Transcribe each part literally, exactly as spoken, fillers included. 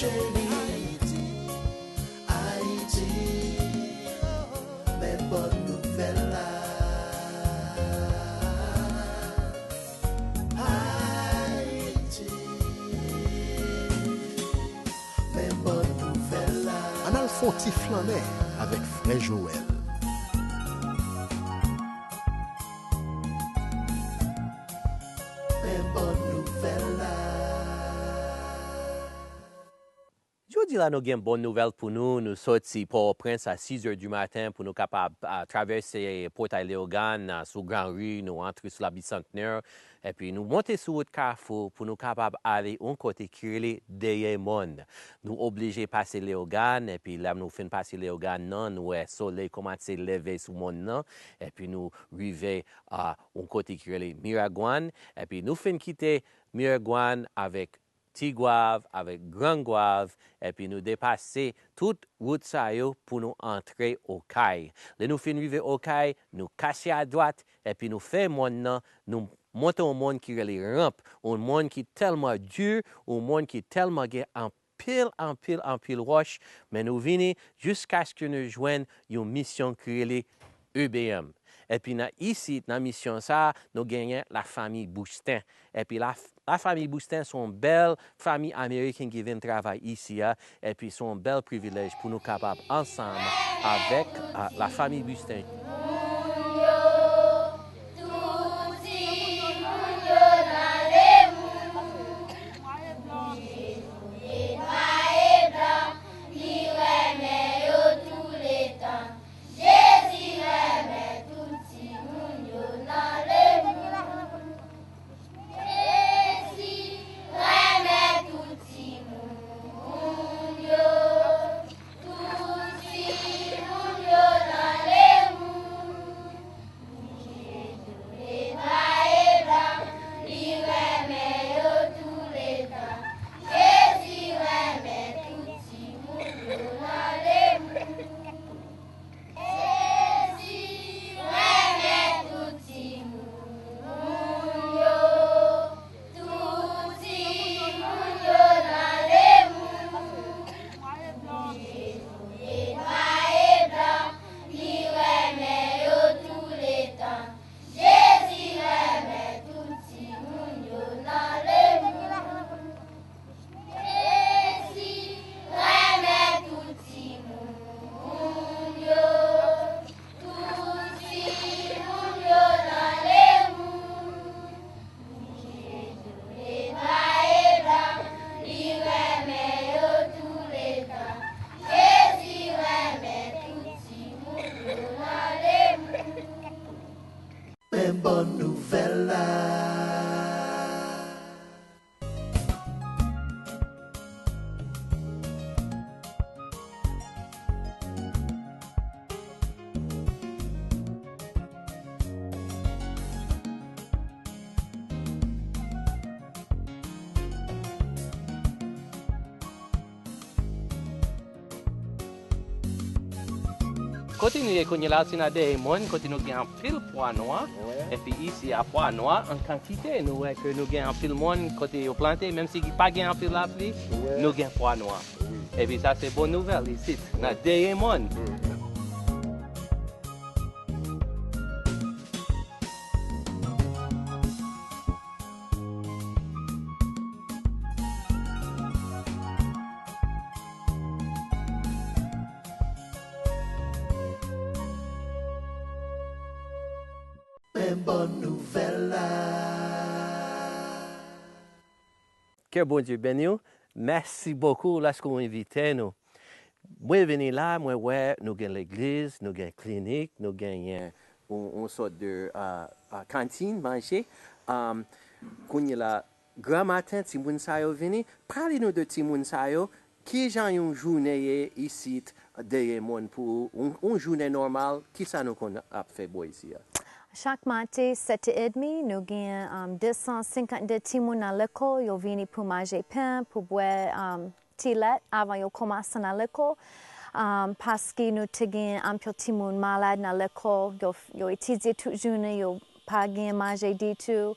Ayiti, Ayiti, men bòn nouvèl la. Ayiti, men bòn nouvèl la. Ann al fè yon ti flannen avèk frè Joel. Men bòn nouvèl la. Jodi la, nou gen bòn nouvèl pou nou. Nou soti Pòtoprens a sis è di maten pou nou kapab, a, travèse Pòtay Leyogàn, a, sou Gran Ri, nou antre sou la Bisantnè, epi nou monte sou wout Kafou pou nou kapab ale yon kote ki rele Dèyè Mòn. Nou oblije pase Leyogàn, epi lè nou fin pase Leyogàn nan, nou wè solèy kòmanse leve sou mòn nan, epi nou rive, a, yon kote ki rele Miragwàn, epi nou fin kite Miragwàn avèk Ti Gwav avèk Gran Gwav, epi nou depase tout wout sa yo pou nou antre Okay. Lè nou fin rive Okay, nou kache adwat, epi nou fè mòn nan, nou monte yon mòn ki rele ranp, yon mòn ki tèlman di, yon mòn ki tèlman gen anpil, anpil, anpil wòch, men nou vini jiskaske nou jwenn yon misyon ki rele E B M. Epi nan isit, nan misyon sa a, nou genyen lafanmi Bousten. Epi la, lafanmi Bousten se yon bèl fanmi ameriken ki vin travay isi a. Epi se yon bèl privilèj pou nou kapab ansanm avèk, a, lafanmi Bousten. Moun yo, tout timoun yo nan lemonn. Li nwa e blan, li renmen yo touletan. Jezi renmen tout timoun yo nan lemonn. Jezi renmen tout timoun yo, tout timoun yo nan lemonn. Li nwa e blan, li renmen yo touletan. Jezi renmen tout timoun yo nan lemonn. Jezi renmen tout timoun yo, tout timoun yo nan lemonn. Li nwa e blan, li renmen yo touletan. Jezi renmen tout timoun yo nan lemonn. Jezi renmen tout timoun yo, tout timoun yo nan lemonn. Li nwa e blan, li renmen yo touletan. Jezi renmen tout timoun yo nan lemonn. Men bòn nouvèl la. Kote nou ye kounye la, se nan dèyè mòn, kote nou gen anpil pwa nwa. Wi. Epi isi a pwa nwa an kantite. Nou wè ke nou gen anpil mòn kote yo plante, menm si pa gen anpil lapli, wi, nou gen pwa nwa. Wi. Epi sa se bon nouvèl isit, nan dèyè mòn. Wi. Men bòn nouvèl la. Ke Bondye beni w. Mèsi bokou lèske w envite nou. Mwen vini la, mwen wè nou gen legliz, nou gen klinik, nou genyen yon, yon sòt de, a, a, kantin, manje. Am, kounye la, gramaten, timoun sa yo vini. Pale nou de timoun sa yo. Kijan yon jounen ye isit dèyè mòn pou ou? Yon, yon jounen nòmal, kisa nou konn ap fè bò isi a? Chak maten, sèt è edmi, nou gen, um, de san senkannde timoun nan lekòl, yo vini pou manje pen, pou bwè, um, ti lèt avan yo kòmanse nan lekòl. Um, paske nou te gen anpil timoun malad nan lekòl, yo, yo etidye tout jounen, yo pa gen manje ditou.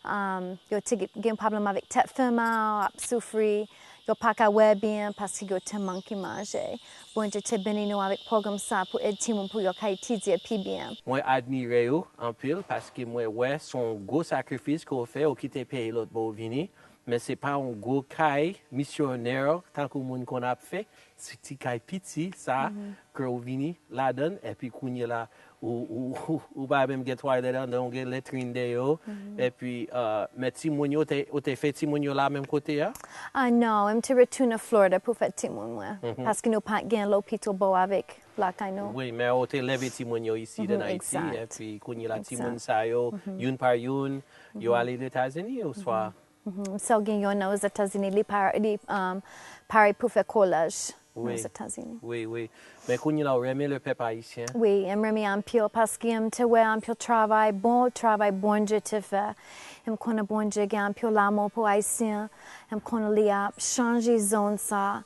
Um, yo te gen pwoblèm avèk tèt fè mal, ap soufri. Yo pa ka wè byen paske yo te manke manje. Bondye te beni nou avèk pwogram sa pou ede timoun pou yo ka etidye pi byen. Mwen admire yo anpil paske mwen wè se yon gwo sakrifis ke w fè, ou kite peyi lòt bò ou vini, men se pa yon gwo kay misyonè tankou moun konn ap fè, se ti kay piti sa ke w vini ladan l, epi kounye la, ou, ou, ou, ou pa menm gen twalèt anndan, ou gen lètrin dèyè w, epi, euh, men timoun yo, te, ou te fè timoun yo la menm kote a? Ah non, m te retounen Florida pou fè timoun mwen, paske nou pa t gen lopito bò avèk lakay nou. Wi, men ou te leve timoun yo isi, mhm, an Ayiti, exact, epi kounye la, exact, timoun sa yo, youn pa youn, yo ale Etazini, oswa? Mhm. Sa w gen yon nan Ozetazini, li pa, li, um, pare pou fè kolaj nan Ozetazini. Wi, wi. Men kounye la, ou renmen le pèp ayisyen? Wi, m renmen anpil, paske m te wè anpil travay, bon travay Bondye te fè. M konnen Bondye gen anpil lanmou pou Ayisyen. M konnen li ap chanje zòn sa,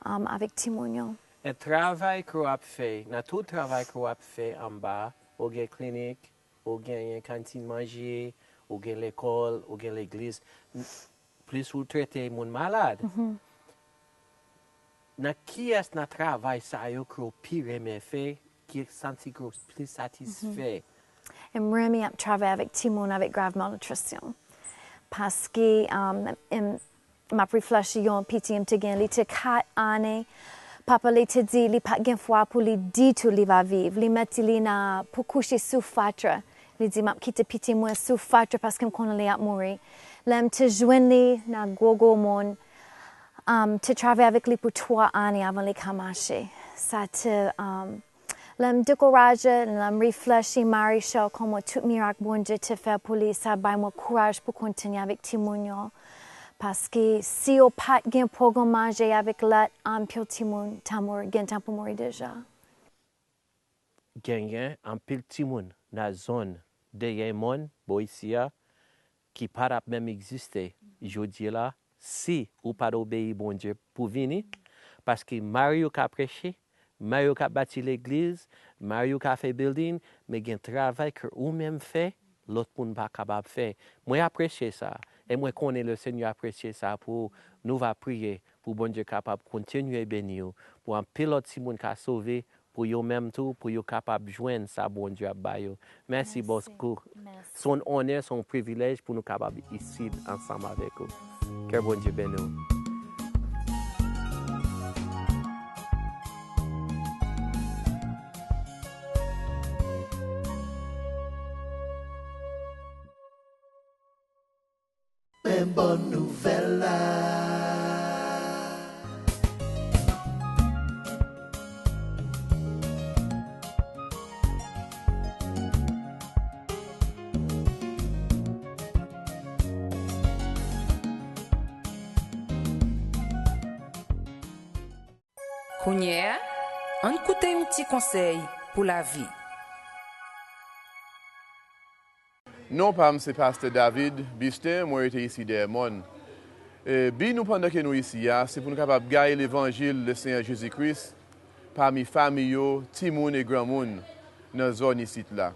um, avèk timoun yo. E travay ke w ap fè, nan tout travay ke w ap fè anba, ou gen klinik, ou genyen kantin manje, ou gen lekòl, ou gen legliz. N-, plis ou trete moun malad. Mhm. Nan kiyès nan travay sa yo ke w pi renmen fè, ki santi ke w plis satisfè? Mhm. M renmen ap travay avèk timoun avèk grav malnitrisyon. Paske, um, m, m ap reflechi yon piti m te gen, li te kat ane. Papa li te di li pa t gen fwa pou li ditou li va viv. Li mete li nan pou kouche sou fatra. Li di, "M ap kite piti mwen sou fatra paske m konnen li ap mouri." Lè m te jwenn li nan gwo gwo mòn, um, te travay avèk li pou twa ane avan li ka mache. Sa te, um, Lè m dekouraje, lè m reflechi, Marie Chal, kòman tout mirak Bondye te fè pou li, sa bay mwen kouraj pou kontinye avèk timoun yo. Paske si yo pa t gen pwogram manje avèk lèt, anpil timoun ta mouri, gentan pou mouri deja. Genyen anpil timoun nan zòn dèyè mòn, bò isi a, ki pa t ap menm egziste jodi a la, si ou pa t obeyi Bondye pou vini, paske mari yo ka preche, mari yo ka bati legliz, mari yo ka fè building, men gen travay ke ou menm fè, lòt moun pa kapab fè. Mwen apresye sa, e mwen konnen Lesenyè apresye sa pou nou va priye pou Bondye kapab kontinye beni w, pou anpil lòt timoun ka sove, pou yo menm tou, pou yo kapab jwenn sa Bondye ap ba yo. Mèsi, mèsi, bokou. Mèsi. Se yon onè, se yon privilèj pou nou kapab isit ansanm avèk ou. Ke Bondye beni w. Men bòn nouvèl la. Kounye a, ann koute yon ti konsèy pou lavi. Non pa m se Pastè David Bustin, mwen rete isi dèyè mòn. E, bi nou pandan ke nou isi a, se pou nou kapab gaye levanjil Lesenyè Jezi Kris pami fanmi yo, timoun e granmoun nan zòn isit la.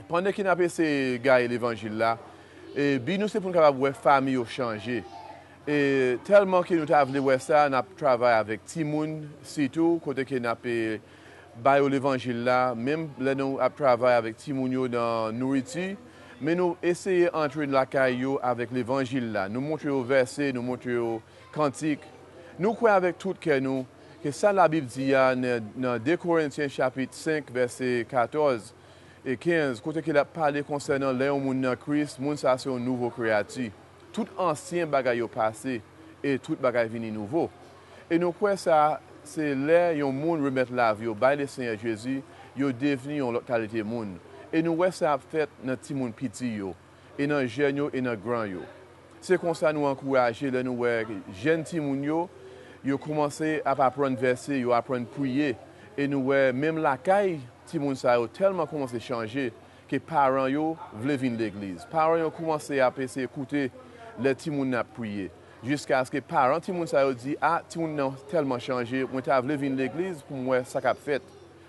Pandan ke n ap eseye gaye levanjil la, e, bi nou se pou nou kapab wè fanmi yo chanje. E tèlman ke nou ta vle wè sa, n ap travay avèk timoun, sitou kote ke n ap, e, ba yo levanjil la, menm lè nou ap travay avèk timoun yo nan nouriti, men nou eseye antre lakay yo avèk levanjil la. Nou montre yo vèse, nou montre yo kantik. Nou kwè avèk tout kè nou ke sa Labib di a nan, nan de Korentyen chapit senk, vèse katòz e kenz, kote ke l ap pale konsènan lè yon moun nan Kris, moun sa se yon nouvo kreyati. Tout ansyen bagay yo pase, e tout bagay vini nouvo. E nou kwè sa, se lè yon moun remèt lavi yo bay Lesenyè Jezi, yo devni yon lòt kalite moun. E nou wè sa ap fèt nan timoun piti yo, e nan jèn yo, e nan gran yo. Se konsa nou ankouraje lè nou wè jèn timoun yo, yo kòmanse ap aprann vèse, yo aprann priye, e nou wè menm lakay timoun sa yo tèlman kòmanse chanje, ke paran yo vle vin legliz. Paran yo kòmanse ap eseye koute lè timoun nan ap priye. Jiskaske paran timoun sa yo di, "A, timoun nan tèlman chanje, mwen ta vle vin legliz pou m wè sa k ap fèt."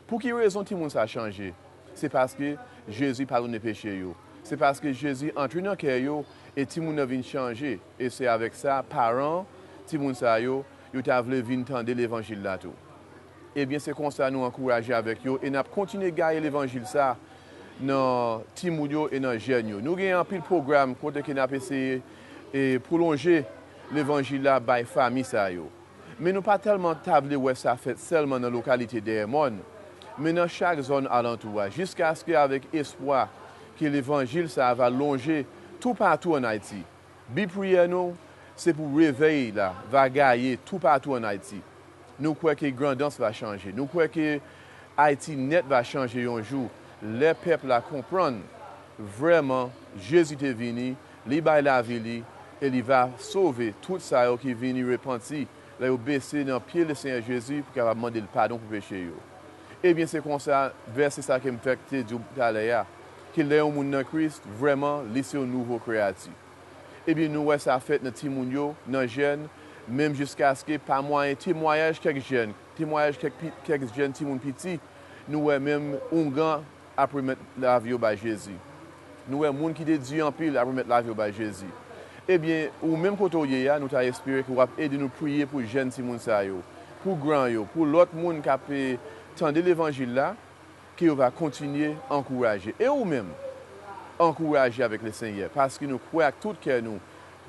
Pou ki rezon timoun sa chanje? Se paske Jezi padone peche yo. Se paske Jezi antre nan kè yo e timoun nan vin chanje. E se avèk sa, paran Timoun sa yo, yo ta vle vin tande levanjil la tou. Ebyen, se konsa nou ankouraje avèk yo e n ap kontinye gaye levanjil sa nan timoun yo e nan jèn yo. Nou gen anpil pwogram kote ke n ap eseye e pwolonje levanjil la bay fanmi sa yo. Men nou pa tèlman ta vle wè sa fèt sèlman nan lokalite Dèyè Mòn, men nan chak zòn alantou a, jiskaske avèk espwa ke levanjil sa a va lonje toupatou ann Ayiti. Bi priyè nou, se pou revèy la va gaye toupatou ann Ayiti. Nou kwè ke Grandans va chanje. Nou kwè ke Ayiti nèt va chanje yon jou lè pèp la konprann vrèman Jezi te vini, li bay lavi li, e li va sove tout sa yo ki vini repanti lè yo bese nan pye Lesenyè Jezi pou kapab mande l padon pou peche yo. Ebyen, se konsa, vèsè sa ke m fèk te di w talè a, ke lè yon moun nan Kris, vrèman, li se yon nouvo kreyati. Ebyen, nou wè sa fèt nan timoun yo, nan jèn, menm jiskaske pa mwayen temwayaj kèk jèn, temwayaj kèk pi-, kèk jèn timoun piti, nou wè menm oungan ap remèt lavi yo bay Jezi. Nou wè moun ki te di anpil ap remèt lavi yo bay Jezi. Ebyen, ou menm kote w ye a, nou ta espere ke w ap ede nou priye pou jèn timoun sa yo, pou gran yo, pou lòt moun k ap, eh, tande levanjil la, ke yo va kontinye ankouraje. E ou menm, ankouraje avèk Lesenyè, paske nou kwè ak tout kè nou,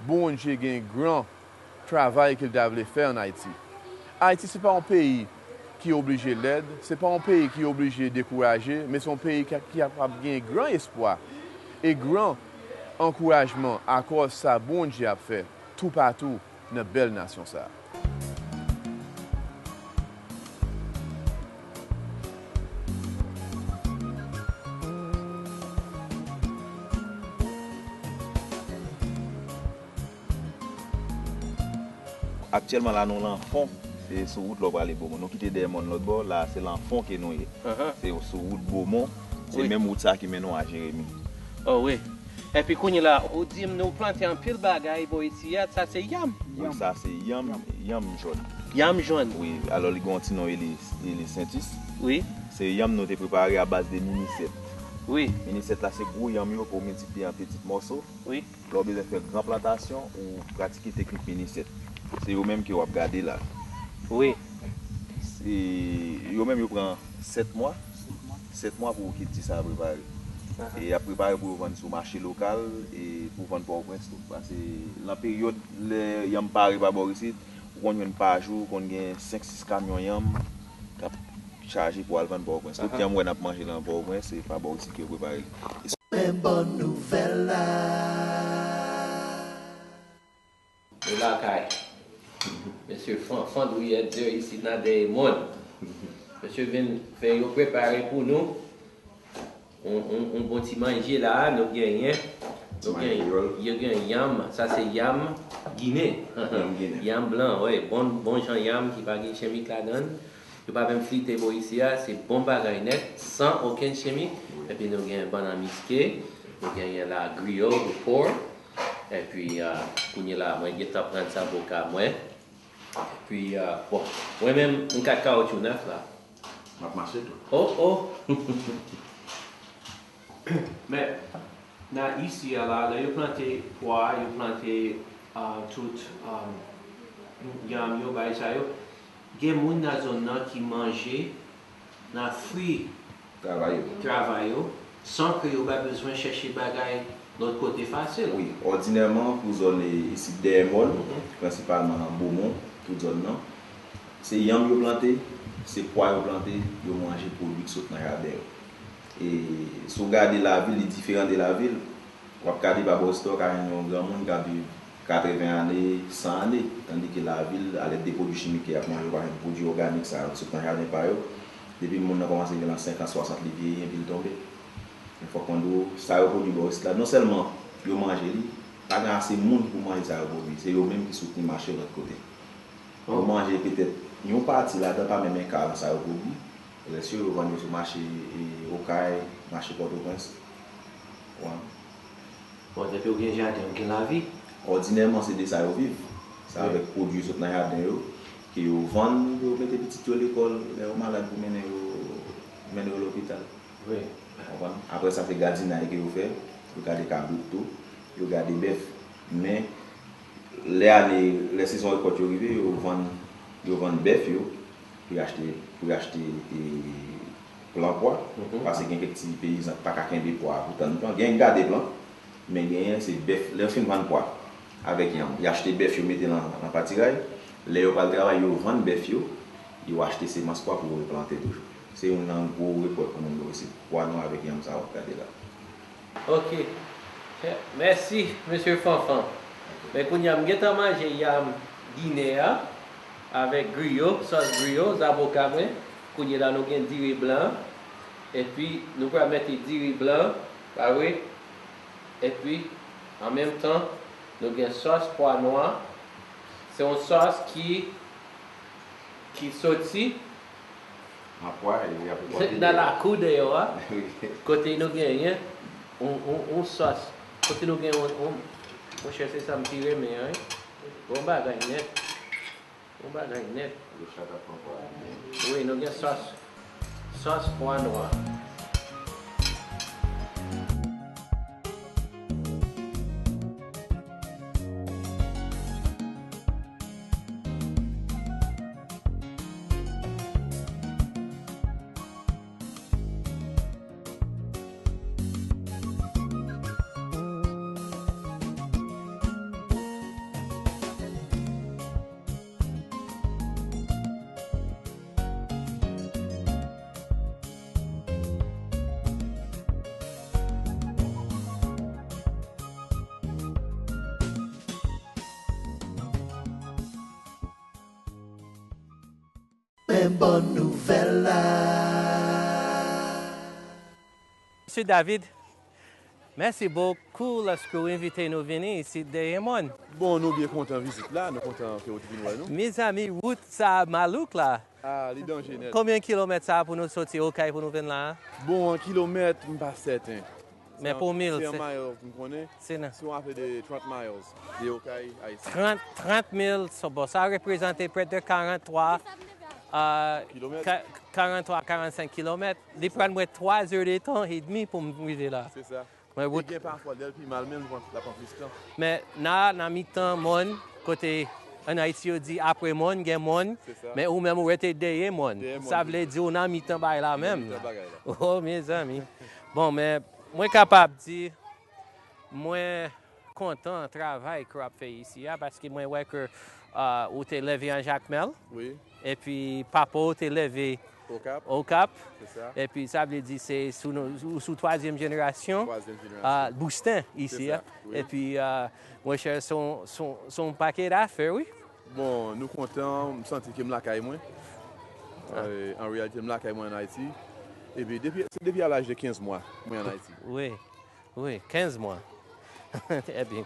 Bondye gen gran travay ke l ta vle fè ann Ayiti. Ayiti se pa yon peyi ki oblije lèd, se pa yon peyi ki oblije dekouraje, men se yon peyi ki, ki kapab gen gran espwa e gran ankourajman akòz sa Bondye ap fè toupatou nan bèl nasyon sa a. Aktyèlman la nou Lanfon, se sou wout lè w prale Bomon. Nou kite Dèyè Mòn lòt bò, la se Lanfon ke nou ye. Se sou wout Bomon, se menm wout sa ki mennen w a Jeremi. Oh wi. Epi kounye la, ou di m nou plante anpil bagay bò isi a, sa se yanm. Wi, sa se yanm, yanm jòn. Yanm jòn. Wi, alò li gen yon ti non, Eli, Eli Sentis. Wi. Se yanm nou te prepare a baz de minisèt. Wi. Minisèt la se gwo yanm yo ke w miltipliye an pitit mòso. Wi. Lè w bezwen fè gran plantasyon, ou pratike teknik minisèt. Se yo menm ke w ap gade la. Wi. Se, yo menm yo pran sèt mwa. Sèt mwa pou kilti sa a prepare. E y ap prepare pou yo vann sou mache lokal e pou vann Pòtoprens tou. Paske lan peryòd lè yanm pare pa bò isit, ou konn jwenn pa jou, konn gen senk sis kamyon yanm k ap chaje pou al vann Pòtoprens. Tout yanm ou wè n ap manje lan Pòtoprens, se pa bò isit ke yo prepare li. Men bòn nouvèl la. Nou lakay mesye Fanfan Dwiyèt de isit nan Dèyè Mòn. Mesye vin fè yo prepare pou nou yon, yon, yon bon ti manje la a, nou genyen, nou genyen, yo gen yanm, sa se yanm ginen, yanm blan, wi, bon, bon jan yanm ki pa gen chimik ladan l. Yo pa menm frite bò isi a, se bon bagay nèt, san okenn chimik. Epi nou gen bannann miske, nou genyen la griyo, le por. Epi kounye la mwen gentan pran zaboka mwen. Epi bon, mwen menm m kat kawotchou nèf la. M ap mache tou. Oh oh. Men nan isi a la, lè yo plante pwa, yo plante tout yanm yo, bagay sa yo, gen moun nan zòn nan ki manje nan fwi travay yo san ke yo pa bezwen chèche bagay lòt kote fasil. Wi, òdinèman pou zòn isit dèyè mòn, prensipalman Bomon, tout zòn nan, se yanm yo plante, se pwa yo plante, yo manje pwodui k sot nan jaden yo. E si w gade lavil, li diferan de lavil. W ap gade pa bò sitwa w ka jwenn yon granmoun k ap viv katreven ane, san ane, tandike lavil, alèd de pwodui chimik ke y ap manje, yo pa jwenn pwodui òganik sa yo k sot nan jaden pa yo. Depi moun nan kòmanse gen nan senkant, swasant, li vyeyi, enpi l tonbe. Men fòk mwen di w, sa yo pwodui bò isit la, non sèlman yo manje li, pa gen ase moun pou manje sa yo pwodui. Se yo menm ki soutni mache yo lòt kote. Yo manje petèt yon pati ladan, pa menm en ka nan sa yo pwodui. Rès yo, yo vann yo sou mache Okay, mache Pòtoprens. Ou konprann? Bon, depi w gen jaden, w gen lavi. Òdinèman, se de sa yo viv. Se avèk pwodui sot nan jaden yo, ke yo vann, pou yo mete pitit yo lekòl, lè yo malad, pou mennen yo, mennen yo lopital. Ou konprann? Apre sa, se gadinay ke yo fè, yo gade kabrit tou, yo gade bèf. Men, Lè ane, lè sezon rekòt yo rive, yo vann, yo vann bèf yo pou y achte, pou y achte e, plan pwa. Paske gen kèk ti peyizan ki pa ka kenbe pwa pou tann plan. Gen ki gade plan, men genyen se bèf. Lè yo fin vann pwa avèk yanm, y achte bèf yo mete nan, nan patiray. Lè yo pral travay, yo vann bèf yo, yo achte semans pwa pou yo replante toujou. Se youn nan gwo rekòt pou moun yo, se pwa nwa avèk yanm sa w ap gade la. Ok. Mèsi, mesye Fanfan. Men kounye a, m gentan manje yanm Ginen an avèk griyo, sòs griyo, zaboka mwen. Kounye la, nou gen diri blan. Epi, nou pral mete diri blan, pa vre? Epi, an menm tan, nou gen sòs pwa nwa. Se yon sòs ki, ki soti nan lakou deyò a, kote nou genyen yon, yon, yon sòs, kote nou gen yon, yon, monchè, se sa m pi renmen an, wi. Bon bagay nèt. Bon bagay nèt. Wi, nou gen sòs, sòs pwa nwa. Men bon nouvèl la. Mesye David, mèsi bokou lòske w envite nou vini isit dèyè mòn. Bon, nou byen kontan vizit la, nou kontan ke w te vin wè nou. Mezanmi, wout sa a malouk la. Ah, li danje nèt. Konbyen kilomèt sa a pou nou soti Okay pou nou vin la a? Bon, an kilomèt, m pa sèten. Men pou mil, se. Se yon miles, m konnen. Se nan. Se yon afè de trant miles. De Okay a isi. Trant, trant mil, so, bon, sa reprezante près de karant twa, euh, kilomèt. Ka, karant twa, karant senk kilomèt. Li pran mwen twa zè de tan edmi pou m rive la. Se sa. Men wout. Li gen pafwa, lè l pi mal, men l pran, l ap pran plis tan. Men la, nan mitan mòn, kote ann Ayiti yo di apre mòn, gen mòn. Se sa. Men ou menm, ou rete dèyè mòn. Dèyè mòn. Sa vle di ou nan mitan bagay la menm. Nan mitan bagay la. Oh, mezanmi. Bon, men mwen kapab di, mwen kontan travay ke w ap fè isi a, paske mwen wè ke, ah, ou te leve an Jakmèl. Wi. Epi papa w te leve Okap. Okap. Se sa. Epi sa vle di se sou, nou, ou sou twazyèm jenerasyon, twazyèm jenerasyon, ah, Bousten isi a. Se sa, wi. Epi, ah, monchè, se yon, se yon, se yon pakèt afè, wi. Bon, nou kontan, m santi ke m lakay mwen. Ah. Euh, an reyalite, m lakay mwen ann Ayiti. Epi depi, se depi a laj de kenz mwa, mwen ann Ayiti. Wi, wi, kenz mwa. Ebyen,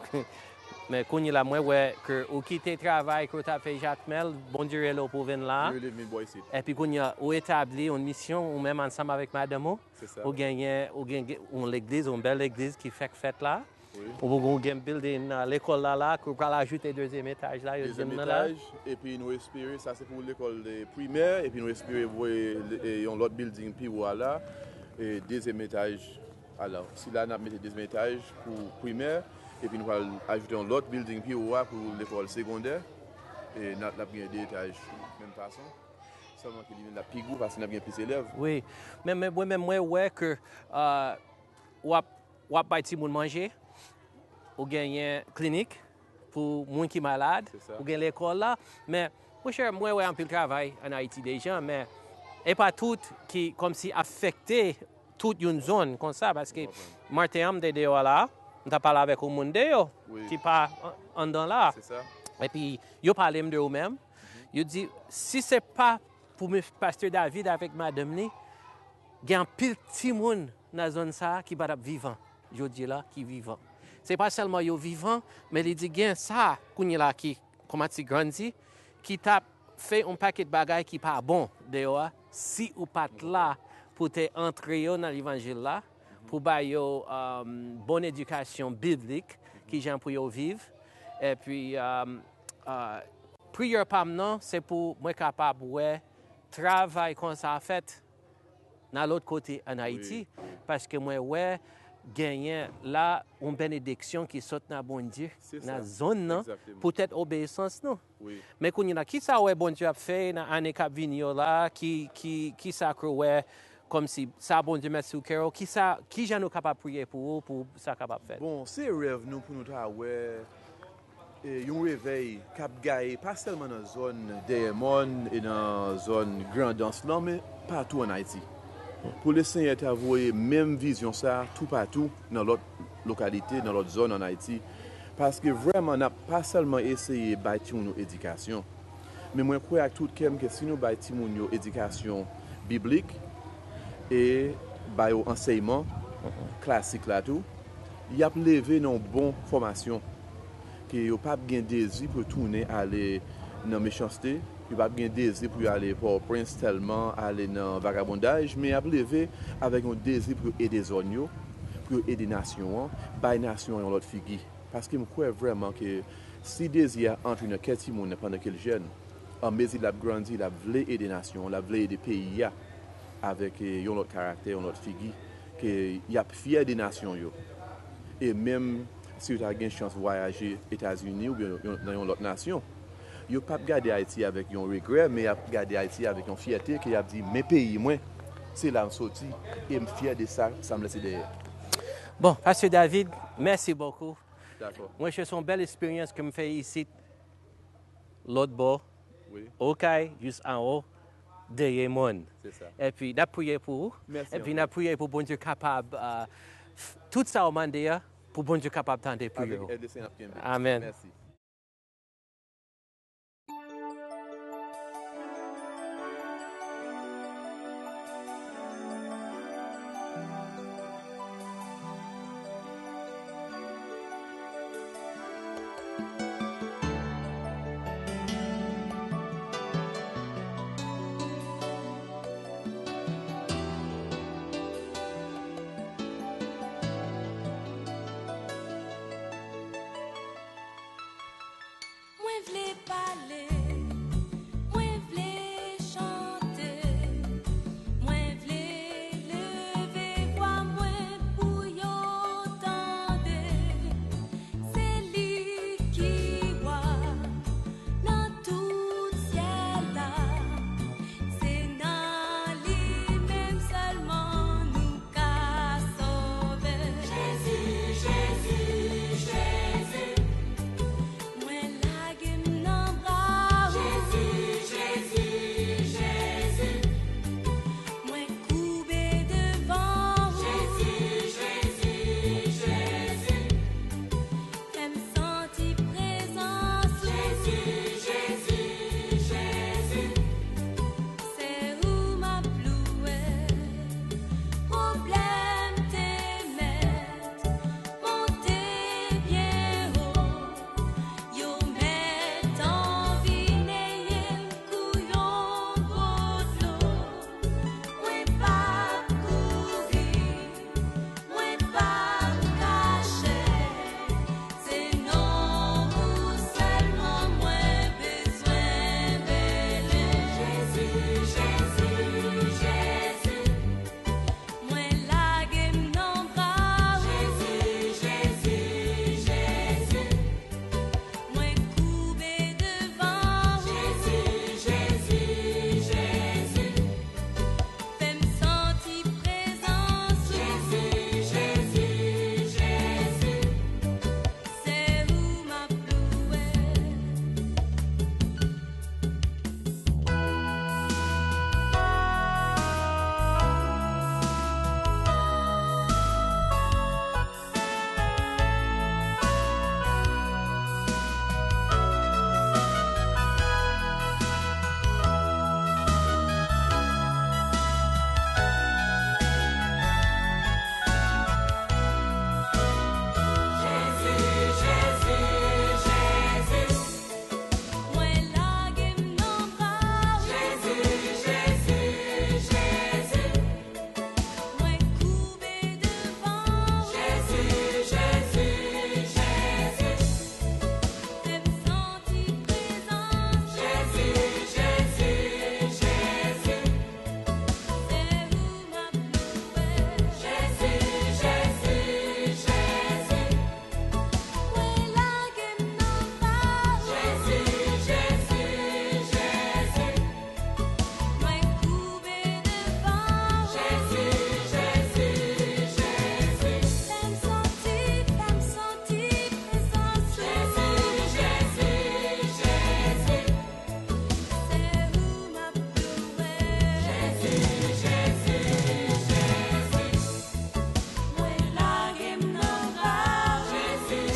men kounye la, mwen wè ke ou kite travay ke w t ap fè Jakmèl, Bondye rele w pou w vin la. Yo rele m vin bò isit. Epi kounye a, ou etabli yon misyon, ou menm ansanm avèk madanm ou. Se sa. Ou genyen, ou gen, gen yon legliz, yon bèl legliz ki fèk fèt la. Wi. Ou, ou gen building nan lekòl la, la, ke w pral ajoute dezyèm etaj la, yo di m nan la. Dezyèm etaj, epi nou espere, sa se pou lekòl, e, primè, epi nou espere voye, e, yon lòt building pi wo a la, e, dezyèm etaj. Alò, sila n ap mete dezyèm etaj pou primè, epi nou pral ajoute yon lòt building pi wo a pou lekòl segondè. E n ap, n ap gen de etaj menm fason. Sèlman ke li vin ap pi gwo paske n ap gen plis elèv. Wi. Men, men, mwen menm, mwen wè ke, ah, w ap, w ap bay timoun manje, ou genyen klinik pou moun ki malad, se sa, ou gen lekòl la. Men, monchè, mwen wè anpil travay ann Ayiti deja, men e pa tout ki kòmsi afekte tout yon zòn konsa, paske maten an, m te deyò a la, m t ap pale avèk yon moun deyò, wi, ki pa an-, anndan la. Se sa. Epi, yo pale m de ou menm. Yo di, si se pa pou mes-, Pastè David avèk madanm li, gen anpil timoun nan zòn sa a ki pa t ap vivan, jodi la, ki vivan. Se pa sèlman yo vivan, men li di gen sa, kounye la, ki kòmanse grandi, ki t ap fè yon pakèt bagay ki pa bon deyò a, si ou pa t la pou te antre yo nan levanjil la, pou ba yo, um, bon edikasyon biblik, kijan pou yo viv. Epi, um, uh, priyè pa m nan, se pou mwen kapab wè travay konsa fèt nan lòt kote ann Ayiti, wi, paske mwen wè genyen la yon benediksyon ki sot nan Bondye, nan zòn nan, poutèt obeyisans nou. Men kounye a, kisa w wè Bondye ap fè nan ane k ap vini yo la? Ki, ki, kisa ke w wè kòmsi sa Bondye mèt sou kè w? Kisa, kijan nou kapab priye pou ou, pou sa kapab fèt? Bon, se rèv nou pou nou ta wè e yon revèy k ap gaye pa sèlman nan zòn Dèyè Mòn e nan zòn Grandans lan, men patou ann Ayiti. Pou Lesenyè ta voye menm vizyon sa a toupatou nan lòt lokalite, nan lòt zòn ann Ayiti. Paske vrèman, n ap pa sèlman eseye bay timoun yo edikasyon, men mwen kwè ak tout kè m ke si nou bay timoun yo edikasyon biblik e ba yo ansèyman klasik la tou, y ap leve nan yon bon fòmasyon, ke yo p ap gen dezi pou yo tounen ale nan mechanste, yo p ap gen dezi pou yo ale Pòtoprens tèlman, ale nan vagabondaj, men y ap leve avèk yon dezi pou yo ede zòn yo, pou yo ede nasyon an, bay nasyon an yon lòt figi. Paske m kwè vrèman ke si dezi a antre nan kè timoun nan pandan ke l jèn, anmezi l ap grandi, l ap vle ede nasyon an, l ap vle ede peyi a avèk, eh, yon lòt karaktè, yon lòt figi, ke y ap fyè de nasyon yo. E menm si yo ta gen chans vwayaje Etazini oubyen yon, nan yon lòt nasyon, yo p ap gade Ayiti avèk yon regrè, men y ap gade Ayiti avèk yon fyète ke y ap di, "Men peyi mwen, se la m soti, e m fyè de sa, sa m lese dèyè." Bon, Pastè David, mèsi bokou. Dakò. Mwen, se yon bèl eksperyans ke m fè isit, lòt bò, Okay, jis anwo, Dèyè Mòn. Se sa. Epi, n ap priye pou ou. Mèsi anpil. Epi, n ap priye pou Bondye kapab, ah, f-, tout sa w mande a, pou Bondye kapab tande priye w. Avèk èd Lesenyè n ap kenbe. Amèn. Mèsi.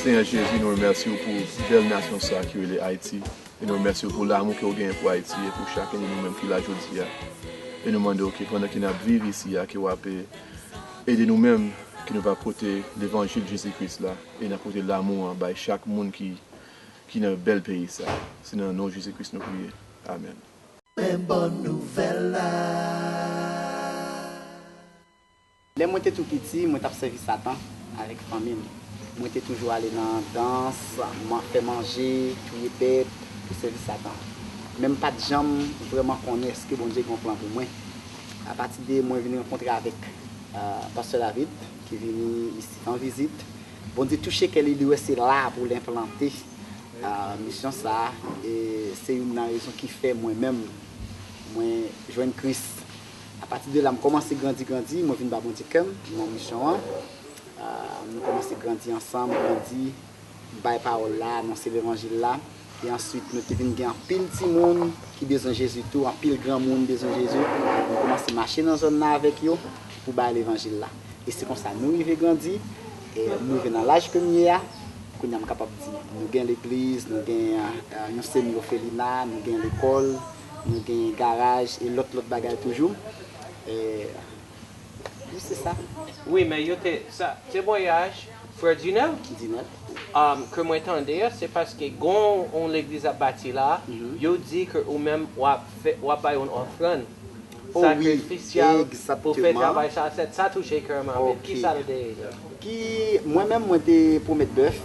Senyè Jezi, nou remèsye w pou bèl nasyon sa a ki rele Ayiti. E nou remèsye w pou lanmou ke w genyen pou Ayiti e pou chak de nou menm ki la jodi a. E nou mande w ke pandan ke n ap viv isi a, ke w ap, eh, ede nou menm, ke nou va pote levanjil Jezi Kris la, e n ap pote lanmou an bay chak moun ki, ki nan bèl peyi sa. Se nan non Jezi Kris nou priye. Amèn. Men bon nouvèl la. Lè mwen te tou piti, mwen t ap sèvi Satan avèk fanmi m. Mwen te toujou ale nan dans, man- fè manje, touye bèt, pou sèvi Satan. Men m pa t janm vrèman konnen èske Bondye gen yon plan pou mwen. Apati de mwen vin rankontre avèk, euh, Pastè David, ki vini isit an vizit, Bondye touche kè li, li wè se la pou l enplante, euh, misyon sa a. E se youn nan rezon ki fè mwen menm, mwen jwenn Kris. Apati de la, m kòmanse grandi, grandi, mwen vin ba Bondye kè m nan misyon an. Ah, nou kòmanse grandi ansanm, grandi, bay pawòl la, anonse levanjil la. E answit, nou te vin gen anpil timoun ki bezwen Jezi tou, anpil granmoun bezwen Jezi. Nou kòmanse mache nan zòn nan avèk yo pou bay levanjil la. E se konsa nou rive grandi, e nou rive nan laj ke m ye a. Kounye a, m kapab di, nou gen legliz, nou gen, ah, yon semi òfelina, nou gen lekòl, nou gen garaj, e lòt, lòt bagay toujou. E, wi, se sa. Wi, men yo te, sa, temwayaj, frè Dinèl, Dinèl. Um, ke mwen tande a, se paske gon yon legliz ap bati la, yo di ke ou menm w ap fè, w ap bay yon ofrann Oh, wi, sakrifisyal pou fè egzakteman. Travay sa, sa, sa touche kè m anpil. Ok. Kisa l te ye? Ki, mwen menm, mwen te pwomèt bèf,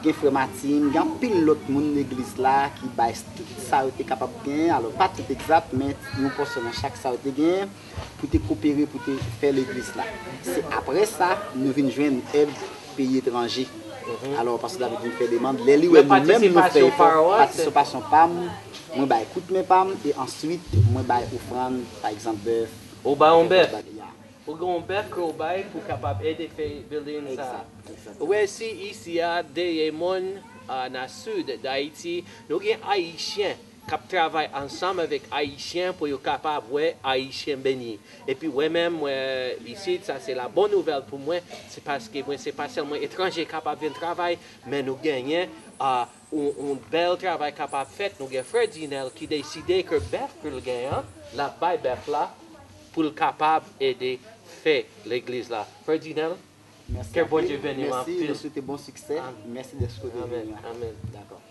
gen frè Martin, gen anpil lòt moun legliz la ki bay tout sa yo te kapab genyen, alò pa tout egzat, men yon pòsyon nan chak sa yo te genyen pou te kopere, pou te fè legliz la. Se apre sa, nou vin jwenn èd peyi etranje. Alò, pastè David vin fè demann, lè li wè Men nou menm nou fè patisipasyon efò, pa w a, se- patisipasyon pa m, mwen bay kout men pa m, e answit, mwen bay ofrann, pa egzanp, bèf. Ou bay yon bèf. Ya. Ou gen yon bèf ke w bay pou kapab ede fè building sa. Egzat, egzat. Ou wè si isi a, dèyè mòn, ah, nan sid Dayiti, nou gen Ayisyen k ap travay ansanm avèk Ayisyen pou yo kapab wè Ayisyen beni. Epi wè menm, mwen, isit, sa se la bon nouvèl pou mwen, se paske mwen, se pa sèlman etranje k ap vin travay, men nou genyen, ah, yon, yon bèl travay k ap fèt. Nou gen frè Dinèl ki deside ke bèf ke l genyen an, l ap bay bèf la pou l kapab ede fè legliz la. Frè Dinèl, Mèsi ke anpil. Bondye beni w Mèsi, anpil. Nou swete bon siksè. Amèn. Mèsi dèske w te Amèn, vini. amèn. Dakò.